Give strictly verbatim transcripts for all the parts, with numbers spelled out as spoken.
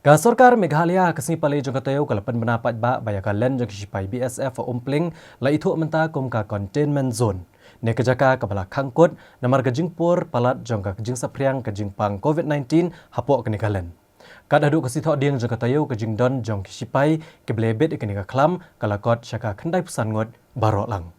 Ka sorkar Meghalaya ha ka sngi Palei jong ka taïew ka la pynbna paidbah ba ïa ka len jong ki shipai B S F ha Umpling la ithuh mynta kum ka containment zone, ne ka jaka kaba la khang kut namar ka jingpur palat jong ka jingsaphriang ka jingpang COVID nineteen hapoh kane ka len. Kat haduh ka sngi Thohdieng jong ka taïew, ka jingdon jong ki shipai kiba la bit ïa kane ka khlam ka la kot sha ka khyndai phew san ngut baroh lang.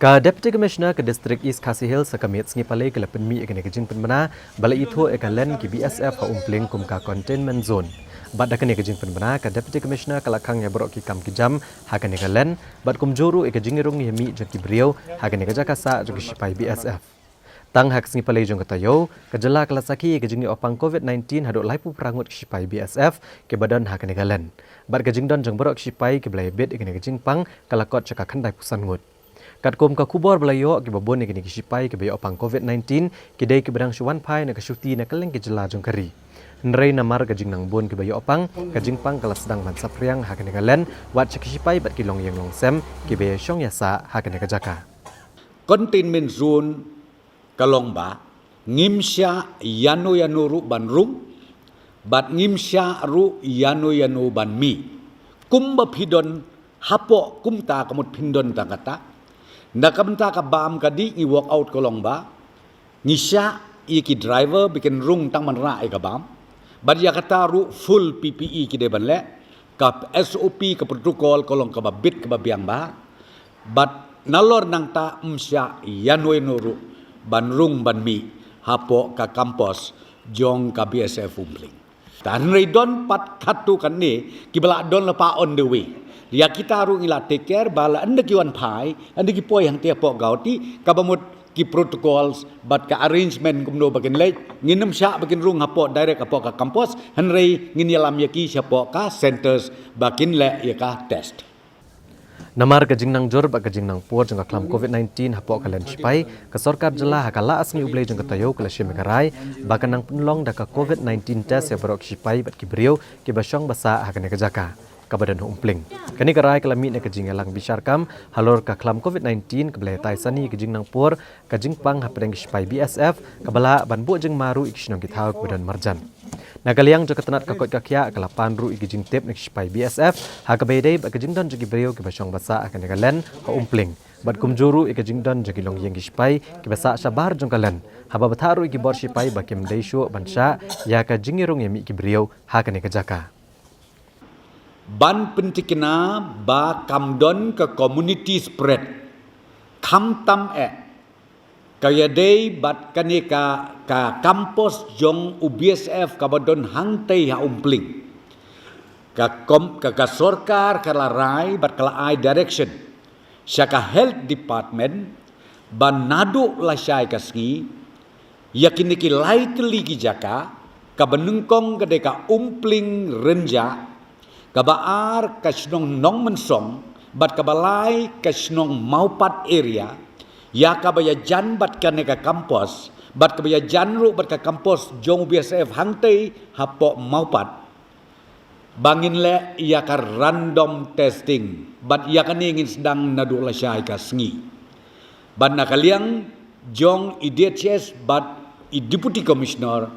Ka Deputy Commissioner ka District East Khasi Hills ha ka miet sngi Palei ka la pynmih ïa kane ka jingpynbna ba la ithuh ïa ka len ki B S F ha Umpling kum ka containment zone. Bad da kane ka jingpynbna, ka Deputy Commissioner ka la khang ïa baroh ki kam ki jam ha kane ka len bad kumjuh ruh ïa ka jingïarung ïamih jong ki briew ha kane ka jaka sah jong ki shipai B S F. Tang ha ka sngi Palei jong ka taïew, ka jylla ka la sakhi ïa ka jingïoh pang COVID nineteen haduh laiphew phra ngut ki shipai B S F kiba don ha kane ka len. Bad ka jingdon jong baroh ki shipai kiba la bit ïa kane ka jingpang ka la kot sha ka khyndai phew san ngut. Katkum ka khubor ba la ïoh, kiba bun ïa kine ki shipai kiba ïoh pang COVID nineteen ki dei kiba dang shu wan phai na ka shuti na kylleng ki jylla jong ka ri. Hynrei namar ka jingnang bun kiba ïoh pang, ka jingpang ka la sdang ban saphriang ha kane ka len, wat sha ki shipai bad ki longïing longsem kiba ïashong ïasah ha kane ka jaka. Containment zone ka long ba ngim shah ïano ïano ruh ban rung, bad ngim shah ruh ïano ïano ban mih. Kumba phi don hapoh kumta ka mut phin don tang kata. Na ka bynta ka bam ka dei ngi work out ka long ba ngi shah ïa ki driver ba kin rung tang ban rah ïa ka bam. Bad ïa kata ruh full P P E ki dei ban leh. Ka S O P, ka protocol ka long kaba bit kaba biang bha. Bad nalor nangta ym shah ïano ïano ruh ban rung ban mih hapoh ka campus jong ka B S F Umpling. Te hynrei don pat katto katne kiba la don lypa on the way. Ïa kita ruh ngi la take care ba la ynda ki wan phai, ynda ki poi hangta hapoh Guwahati, kaba mut ki protocols bad ka arrangement kumno ba kin leit, ngin ym shah ba kin rung hapoh direct hapoh ka campus, hynrei ngin ïalam ïa ki shapoh ka centres ba kin leh ïa ka test. Namar ka jingnang jur bad ka jingnang pur jong ka khlam COVID nineteen hapoh ka len shipai, ka sorkar jylla ha ka la sngi U Blei jong ka taïew ka la shim ïa ka rai ba kan nang pynlong da ka COVID nineteen test ïa baroh ki shipai bad ki briew kiba shong ba sah ha kane ka jaka kaba don ha Umpling. Kane ka rai ka la mih na ka jingïalang bishar kam halor ka khlam COVID nineteen kaba la ïatai sani ïa ka jingnang pur ka jingpang hapdeng ki shipai B S F kaba lah ban buh jingma ruh ïa ki shnong ki thaw kiba don marjan. Na ka liang jong ka tnat ka koit ka khiah ka la pan ruh ïa ki jingtip na ki shipai B S F ha kaba ïadei bad ka jingdon jong ki briew kiba shong ba sah ha kane ka len ha Umpling, bad kumjuh ruh ïa ka jingdon jong ki longïing ki shipai kiba sah shabar jong ka len, haba batai ruh ïa ki bor shipai ba kim dei shuh ban shah ïa ka jingïarung ïamih ki briew ha kane ka jaka. Ban pyntikna ba kam don ka community spread, khamtam eh ka ïadei bad kane ka, ka campus jong u B S F kaba don hangtei ha Umpling. Ka kom-, ka, ka sorkar ka la rai bad ka la ai direction sha ka health department ba naduh lashai ka sngi, ïa kine ki lai tylli ki jaka, kaba nyngkong ka dei ka Umpling Rynjah, kaba ar ka shnong Nongmynsong, bad kaba lai ka shnong Mawpat area, ïa kaba ïajan bad kane ka campus, bad kaba ïajan ruh bad ka campus jong u B S F hangtei hapoh Mawpat. Ba ngin leh ïa ka random testing, bad ïa kane ngin sdang naduh lashai ka sngi. Bad na ka liang jong i D H S bad i Deputy Commissioner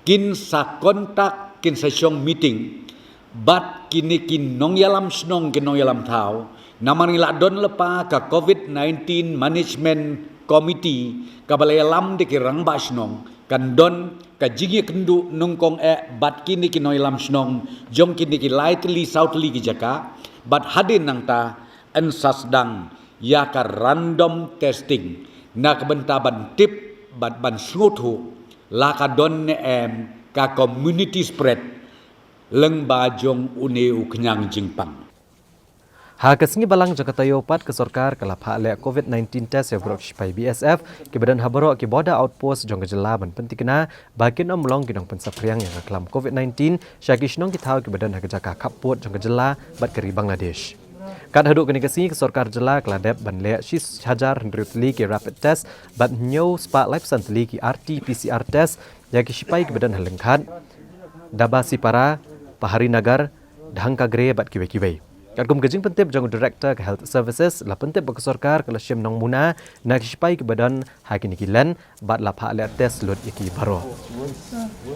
kin sa contact, kin sa shong meeting bad kine ki nongïalam shnong, ki nongïalam thaw, namar ngi la don lypa ka COVID nineteen Management Committee kaba la ïalam da ki rangbah shnong, kan don ka jingïakynduh nyngkong eh bad kine ki nongïalam shnong jong kine ki lai tylli saw tylli ki jaka, bad hadien nangta yn sa sdang ïa ka random testing na ka bynta ban tip bad ban sngewthuh la ka don ne em ka community spread lyngba jong une u khñiang jingpang. Ha ka sngi Balang jong ka taïew pat, ka sorkar ka la phah leh COVID nineteen test ïa baroh ki shipai B S F kiba don ha baroh ki border outpost jong ka jylla ban pyntikna ba kin ym long ki nongpynsaphriang ïa ka khlam COVID nineteen sha ki shnong ki thaw kiba don ha ka jaka khappud jong ka jylla bad ka ri Bangladesh. Kat haduh kane ka sngi, ka sorkar jylla ka la dep ban leh shi hajar hynriew tylli ki rapid test bad hynñiew spah laiphew san tylli ki R T P C R test ïa ki shipai kiba don ha Lyngkhat, Dabasipara, Paharinagar, Dhangkagre bad kiwei kiwei. Katkum ka jingpyntip jong u Director ka Health Services, la pyntip ba ka sorkar ka la shim nongmuna na ki shipai kiba don ha kine ki len bad la phah leh test lut ïa ki baroh.